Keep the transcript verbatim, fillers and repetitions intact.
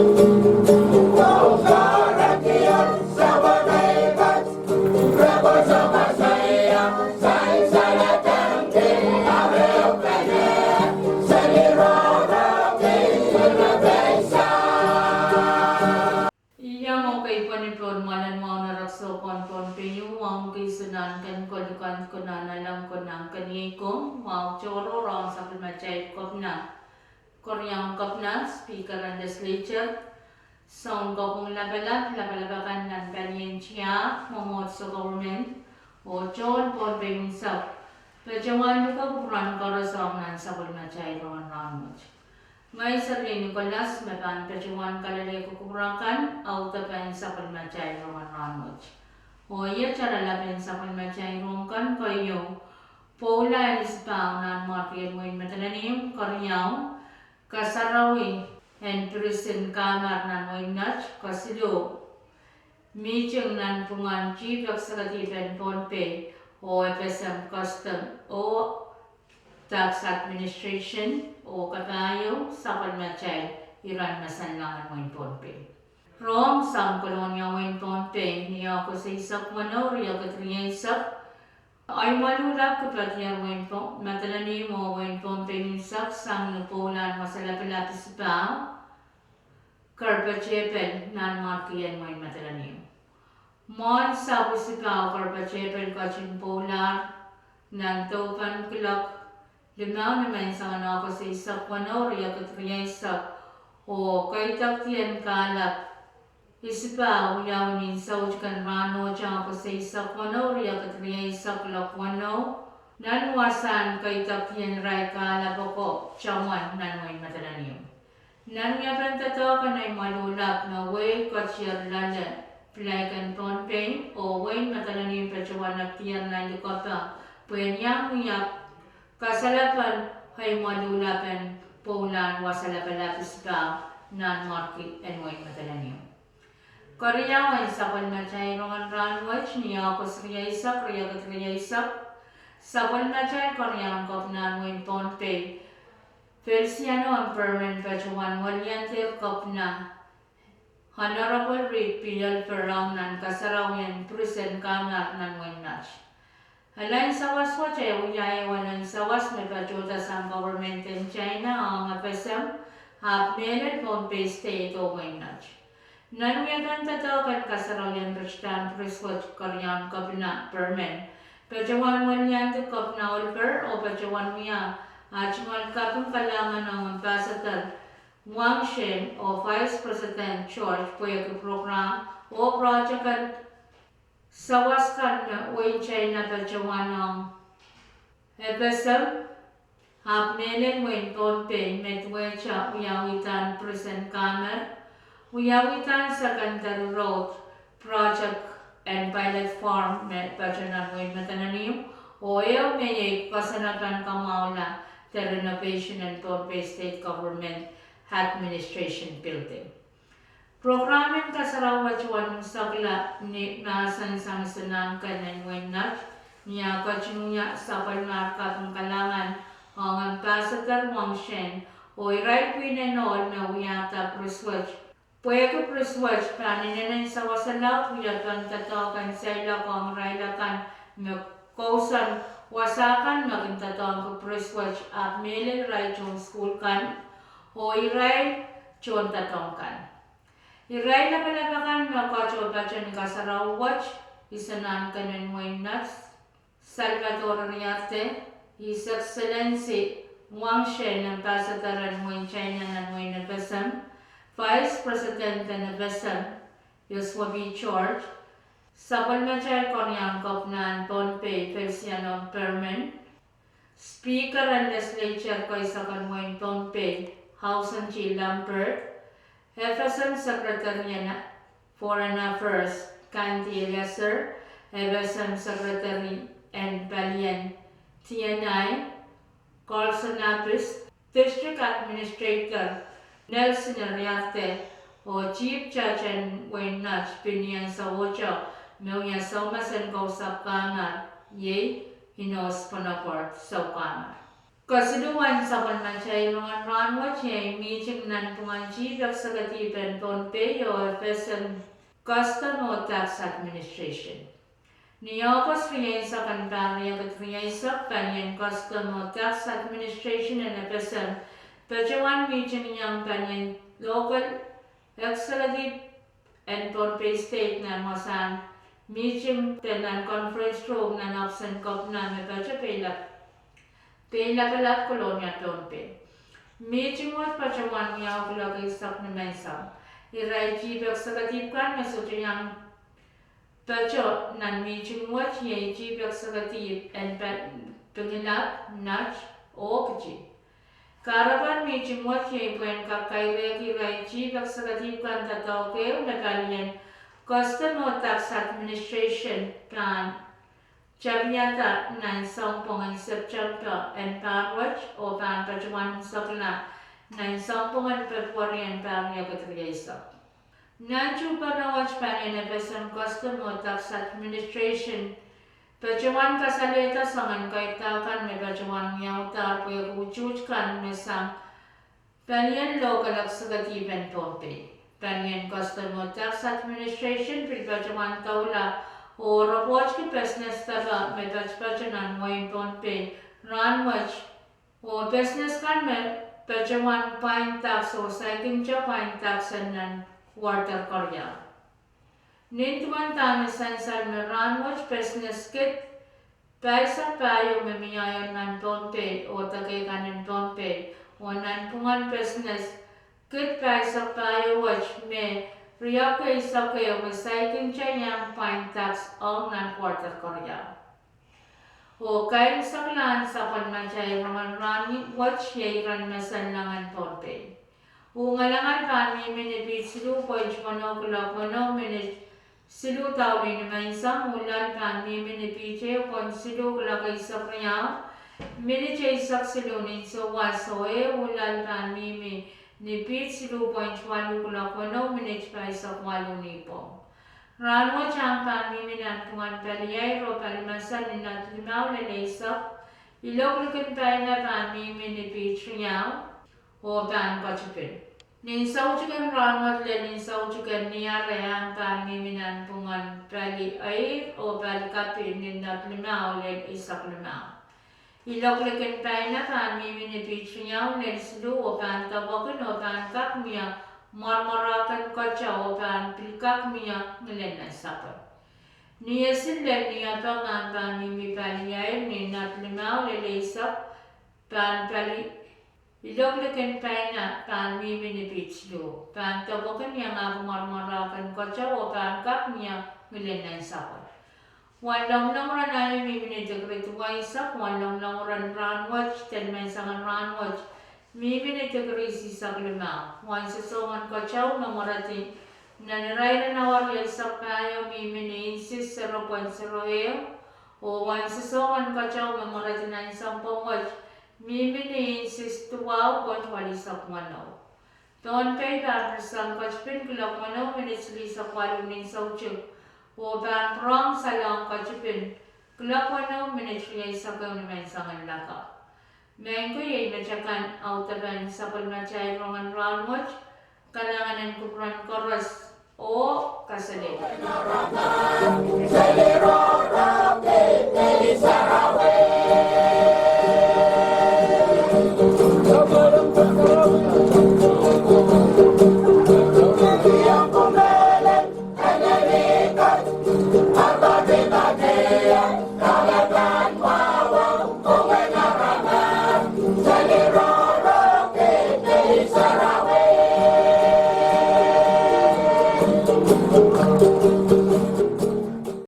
Iang okei pwehn pwon malen waunarek sohpwohn Pohnpei, waunki isonahnken, kolokol, konehng, konehng, keniei, kong, wahu tohrohr ong sapwellimatail Kopina, Keriaun Kopina, Speaker en Legislature, Sounkopwung Lapalap, lapalap akan nan palien tiahk, mwomwohdiso, government, oh tohn Pohnpei unsek, patohwan luke kupwuren koaros ong nan sapwellimatail rongen rahnwet. Ngehi Serlin Nicholas me pahn patohwan kalelehki kupwur akan audepen sapwellimatail rongen rahnwet. Oh iet oaralap en sapwellimatail rohng kan keieu: pwoula en isipahu nanmwarki en wehin Madolenihmw, keriau, kasarawi en prison kamar nan wehin Nett, kesiluh, mihting nanpwungen Chief Executive en Pohnpei oh FSM Custom oh Tax Administration, oh kapahieu sapwellimatail iren masanlahngen wehin Pohnpei. Rohng sang Kolonia wehin Pohnpei ni August eisek weneu, riekid rieisek, ei mwaluhlap kipedier wehin Madolenihmw oh wehin Pohnpei unsek sang ni pwoulahn wasa lapalap isipahu kerpetehpel nanmwarki en wehin Madolenihmw. Mwohn sahpw isipahu kerpetehpel ketin pwoulahr nan dohpen kuloak limau ni menseng en August eisek weneu, riekid rieisek, oh keidekdien kahlap isipahu wiawi ni soutiken rahn ohte August eisek weneu, riekid rieisek, kuloak weneu, nan wasahn keidekdien irail kahlap oko tamwen nan wehin Madolenihmw. Nan wiepen doadoahk en ei mwaluhlap me wehi ketier loale, pilaik en Pohnpei oh wehin Madolenihmw patohwan apwdier nan likopa pwehn iang wia kasalepen ei mwaluhlap en pwoulahn wasa lapalap isipahu nanmwarki en wehin Madolenihmw. Keriau en sapwellimatail rongen rahnwet ni August rieisek, riekid rieisek, sapwellimatail Keriaun Kopina en wehin Pohnpei, Feliciano M. Perman, patohwan weliandi Kopina Honorable Reed P. Oliver ong nan kasarawien prison kamar nan wehin Nett. Elen sawas wet e wia ehu elen sawas me patohda sang government en China ong FSM, ahpw mehlel Pohnpei State oh wehin Nett. Nan wiepen doadoahk en kasarawien President President Keriaun Kopina Perman, patohwan weliandi Kopina Oliver oh patohwan wia ah tungoal kaping kalahngan ong Ambassador Wang Shen oh Vice President George pwehki program oh project en sawas kan me wehin China patohwan ong FSM, ahpw mehlel wehin Pohnpei me duwehte wiawihda prison kamar, wiawihda secondary road project en pilot farm me patohwan nan wehin Madolenihmw, oh ehu me iei koasoandi en kamwahula de renovation en Pohnpei State Government Administration Building. Program en kasarawi patohwan unsekla ni mahsen sang isonahnken en wehin Nett, ni ah ketin wia sapwellimatail kaping kalahngan ong Ambassador Wang Shen oh irail pwihn en ohl me wiahda prison wet. Pwehki prison wet pahn inenen sawasalaud, wiepen doadoahk en seiloak ong irail akan me kousoan wasa kan me kin doadoahngki prison wet, ahpw mehlel irail tohn sukuhl kan oh irail tohn doadoahk kan. Irail lapalap akan me koato patohwan kasarawi wet, isonahnken en wehin Nett, Salvador Rearte, His Excellency Wang Shen, Ambassador en wehin China nan wehin FSM, Vice President en FSM, Joshua P. George, sapwellimatail Keriaun Kopina en Pohnpei, Feliciano Perman, Speaker en Legislature keisek en wehin Pohnpei, Housen T. Lambert, FSM Secretary en Foreign Affairs, Candy Eleazar, FSM Secretary en palien D and I, Carlson Appis, District Administrator Nelson Rearte, oh Chief Judge en wehin Nett, Phineas Owocho, me wia soumas en kousapw kamar, iei Inos Bonaparte, soukamar. Kesiluhwen sapwellimatail rongen rahnwet iei mihting nanpwungen chief executive en Pohnpei oh FSM Custom oh Tax Administration. Ni August rieisek en pahr riekid rieisek, palien Custom oh Tax Administration en FSM patohwan mihtingiong palien local executive en Pohnpei State nan wasahn mihting de nan conference room nan ohpis en kepina me patohwan Peilapalap, Kolonia, Pohnpei. Mihting wet patohwan wiawi kuloak eisek ni menseng. Irail chief executive kan me sohte iang pato nan mihting wet iei chief executive en Pingilap, Nat, oh Kiti. Kahrepen mihting wet iei pwehn kak kairehki irail chief executive kan doadoahk ehu me palien Custom oh Tax Administration pahn tapiada nan sounpwong en September en pahr wet oh pahn patohwan unsekla nan sounpwong en February en pahr riekid rieisek. Nan tuhpeno wet palien FSM Custom oh Tax Administration patohwan kasalehda soangen kairda kan me patohwan wiawihda pwehki utuht kan me sang palien local executive en Pohnpei. Palien Custom oh Tax Administration pil patohwan doula oh repwohtki pesnes depe me patopato nan wehin Pohnpei rahnwet oh pesnes kan me patohwan pwain tax oh saikinte pwain tax en nan quarter keriau. Nin duwen dahme sansal me rahnwet pesnes kid pahisek pahieu me mie nan Pohnpei oh deke kan en Pohnpei, oh nanpwungen pesnes kid pahisek pahieu wet me riehk eisek ehu me saikinte iang pwain tax ong nan quarter keriau. Oh kaimwiseklahn sapwellimatail rongen rahnwet iei iren me sanlangen Pohnpei. Uh ngalangal pahn mihmi ni piht siluh point weneu kuloak weneu minit siluh daulih ni menseng, uh lal pahn mihmi ni piht ehu point siluh kuloak eisek riau minit eisek siluh ni souwas, oh eh uh lal pahn mihmi ni piht siluh point waluh kuloak weneu minit pahisek waluh nipwong. Rahnwet ahng pahn mihmi nanpwungen pali eir oh pali mesen ni knot limau lel eisek. Ilok likin paina pahn mihmi ni piht riau oh pahn ketipin. Nin soutik en rahnwet lel nin soutik en ni ahr ahng pahn mihmi nanpwungen pali eir oh pali kapin ni knot limau lel eisek limau. Ilok likin paina pahn mihmi ni piht riau lel siluh oh pahn depwekin oh pahn kak mie mwarmwarahken keteu oh pahn pil kak mie ngilen nansapwe. Ni esil lel ni apang ahng pahn mihmi pali eir ni knot limau lel eisek, pahn pali ilok likin paina pahn mihmi ni piht siluh, pahn depwekin iangahki mwarmwarahken keteu oh pahn kak mie ngilen nansapwe. Wen longolong ren aio mihmi ni degree duweisek, wen longolong ren rahnwet, de ni menseng en rahnwet, mihmi ni degree eisek limau. Wen sosohng en keteu me mweredi nan irair en awa rieisek pahieu mihmi ni inches zero point zero ehu, oh wen sosohng en keteu me mweredi nan sounpwong wet mihmi ni inches duwau point waluh eisek weneu. Pohnpei pahn risang ketipin kuloak weneu minit silihsek waluh ni soutik, oh pahn pwurehng salehng ketipin kuloak weneu minit rieisek ehu ni menseng en lakapw. Maing ko, iei metakan audepen sapwellimatail rongen rahnwet. Kalahngan en kupwuren koaros oh kaselehlie.